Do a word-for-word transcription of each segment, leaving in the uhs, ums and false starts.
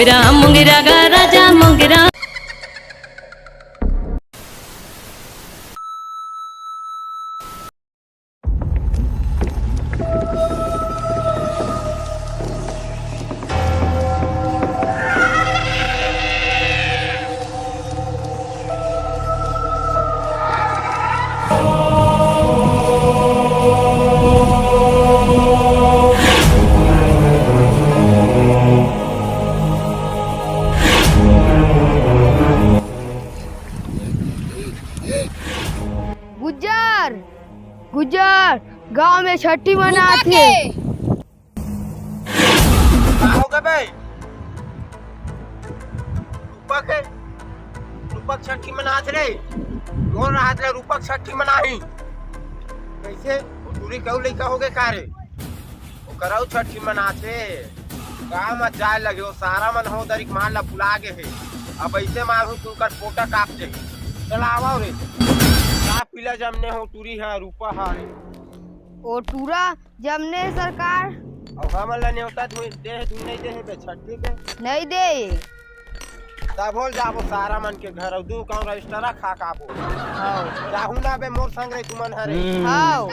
राम मोंगरा गा राजा मोंगरा। गुज्जर, गुज्जर, गांव में छठी मनात हे। का हो गे बे? रूपक हे? रूपक छठी मनात रे। मोर राहत ले रूपक छठी मनाही। कइसे? वो टूरी के अउ लइका हो गे का रे? ओकर अउ छठी मनात हे। गाँव म जाय लगे, वो सारा मन हो दरिक मार ला भुला गे हे। अब अइसे मारहूँ कि ओकर पोटा काँप जाही। चल आवा रे। का पीला जमने हो टूरी हा, रूपा हा रे। ओ टूरा, जमने सरकार। अउ हमन ला नेवता धुन दे हे, धुन नइ दे हे बे छठी के। नइ दे। तब हो जाबो सारा मन के घर, अउ दू कांव रजिस्टरा खा काबो। हव। जाहू ना बे मोर संग रे तुमन हरे। हव।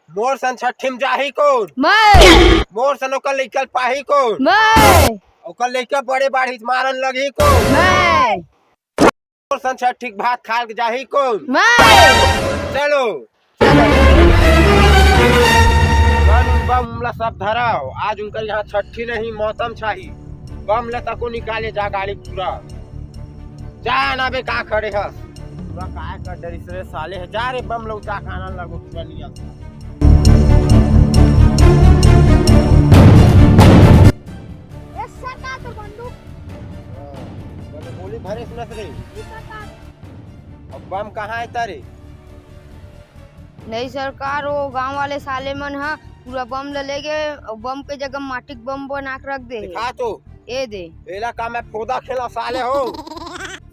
मोर सन छठी म जाही कोन? मैं। मोर सन ओकर लइका ल पाही कोन? मैं। ओकर लइका बड़े बाढ़ी त मारन लगही कोन? मैं। मोर सन छठी के भात खा के जाही कोन? मैं। चलो। बम, बम ला सब धराव, आज उनकर यहाँ छठी नहीं, मौसम छाही। बम ला तको निकाले जा गाड़ी पूरा। जा ना बे, का खड़े हस? पूरा काय कर डरिस रे साले, जा रे बम ला उठा के आना लगो पूरा नियम। ए सरकार, तोर बंदूक। हाँ, मैंने गोली भरे सुनत रे। ई सरकार। अब बम कहाँ हे तारे? नहीं सरकार, वो गांव वाले साले मन ह पूरा बम ल ले गे अउ बम के जगह माटी के बम बना के रख दे हे। दिखा तो। ए दे। एला का मैं फोदा खेला साले हो?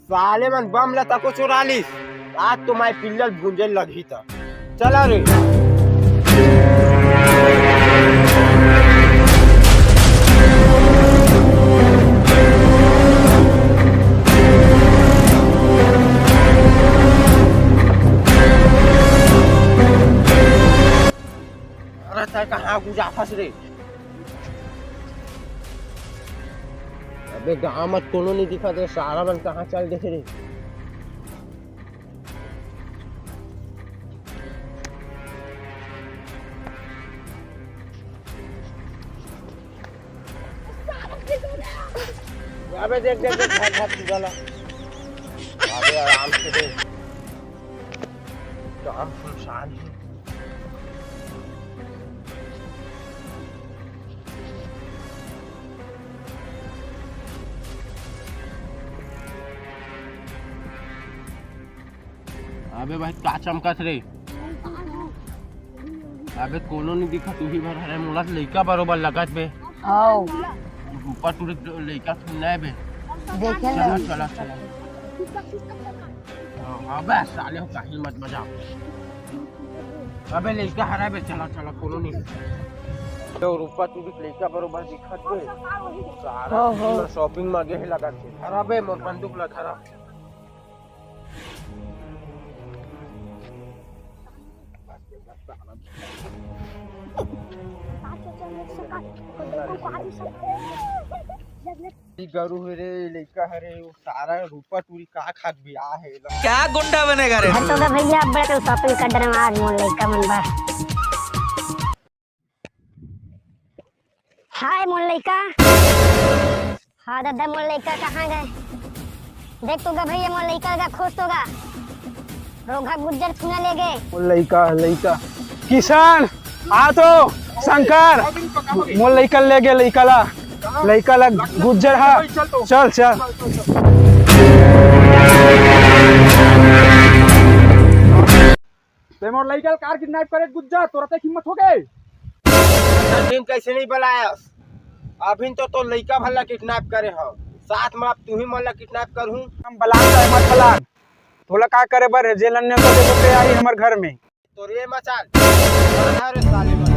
साले मन बम ल तको चुरा लिस। आज तो मैं पिल्लल भूंजन लगही त। चला रे। अरे तैं कहाँ गुजाफस रे? अबे गाँव म कोनो नहीं दिखा दे, सारा मन कहाँ चल दे रे? अबे देख, देख, देख, भाग, भाग, तू चला। अबे आराम से दे। काम सुनसान हे। अबे भाई, का चमकत रे? अबे कोनो नहीं दिखत, तुही भर हरे, मोला लइका बरोबर लगत बे। हव। ऊपर टूरी लइका सुनना हे बे। देखे चला, ना। चला, चला। हाँ, अबे साले हो, काहिल मत बजा। अबे लइका हरे बे, चला, चला, कोनो नहीं। तो रूपा टूरी लइका बरोबर दिखत बे। सारा हो, हो। Shopping म गे हे लगत हे। धरा बे, मोर बंदूक ला धरा। ई गरू हे रे, लइका हरे, वो सारा रूपा टूरी का खात बिया हे। क्या गुंडा बनेगा रे? घर तो गा भैया, अब बड़ा shopping कर डरम आज मोर लइका मन बर। हाय मोर लइका। हाँ दादा, मोर लइका कहाँ गे? देख तो गा भैया, मोर लइका गा, खोज तो गा। रोगहा गुज्जर थुना ले गे। मोर लइका, लइका। किशन, आ तो, शंकर, मोर लइका ले गे, लइका ला, लइका ला गुज्जर हा। चल, चल। तैं मोर लइका ल कार kidnap करे गुज्जर, तोर अतेक हिम्मत हो गे? टीम कइसे नहीं बलायस? अभिन तो तोर लइका भर ला kidnap करे हव, साथ म अब तुही मन ला kidnap करहूँ। हम बलान त मत बलान, तोला का करे बर हे? जेन ला नेवता देबो ते आही हमर घर में। तोर ये मचान, अरे साले मन।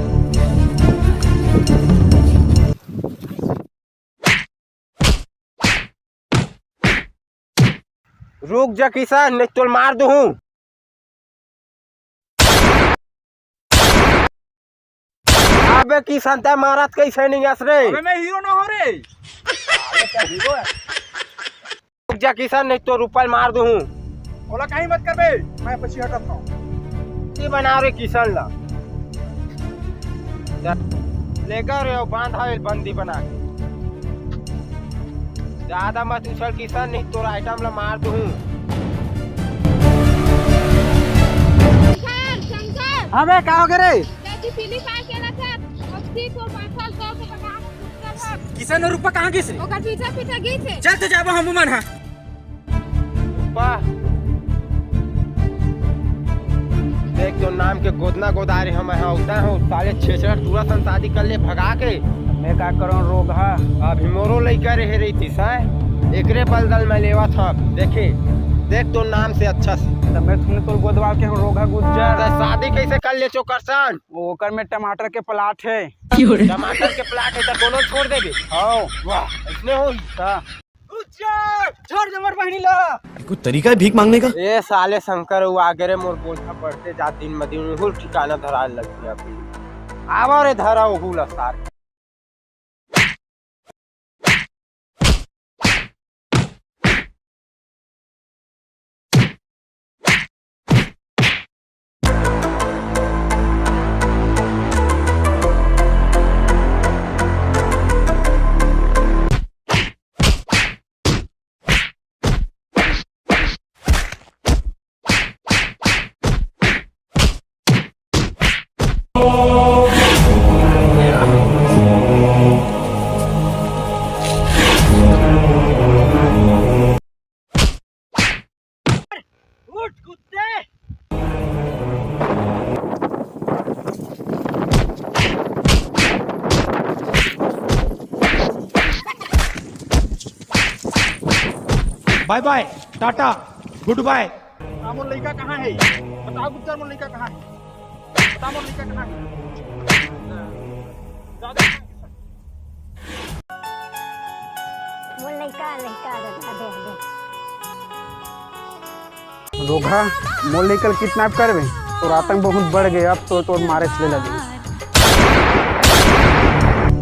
रुक जा किसान, नहीं तो मार दूहूं। अबे किसान, तैं मारत कइसे नइ अस रे? अबे मैं हीरो ना हो रे। अबे क्या हीरो है? रुक जा किसान, नहीं तो रुपल मार दूहूं। ओला कहीं मत करबे, मैं पछी हटत हूं। ये बना रे किसान ला। लेकर रे, बांधा बंदी बना के। ज्यादा मत उछल किसान, नहीं तोर आइटम ला मार दूहूं। शंकर, शंकर। हाँ बे, का हो गए रे? जल्दी पीली काय के रखत, अब ठीक हो, पाँच साल दो के बता दो, दूसरा घर। किसान और रूपा कहाँ गिस रे? ओकर पीछा पीछा गिस हे। चल तो जाबो हम मन हा। वाह। देख तो नाम के गोदना गोदारे हम ह, उतना हो साले छेछड़ा टूरा सन शादी कर ले भगा के। मैं का करूं रोगहा? अभी मोरो लइका रहे रही थी साय, एकरे बलदल मैं लेवा था। देखे, देख तो नाम से अच्छा से। तब मैं थूने तोर गोदवाल के हम रोगहा गुज्जर। त शादी कैसे कर ले चोकर सन? ओकर में टमाटर के प्लाट है। टमाटर के प्लाट है त कोनो छोड़ देबे? हाँ। वाह, इसने हो। हाँ। उज्जर, छोड़ दे मोर बहिनी ला। कोई तरीका है भीख मांगने का? ए साले शंकर, वो आगे रे मोर बोझा बढ़ते जा दिन म दिन, उहुल ठिकाना धराए लग गया। आवा रे धरा उहुल सार। उठ कुत्ते। बाय बाय, टाटा, गुड बाय। आ, मोर लइका कहाँ हे? बताओ गुज्जर, मोर लइका कहाँ हे? बता, मोर लइका कहाँ हे? मोर लइका, लइका, लइका, दे, दे। रोगहा, मोर लइका ल किडनैप करबे? तोर आतंक बहुत बढ़ गए, अब तो तोर मारे चले लगे।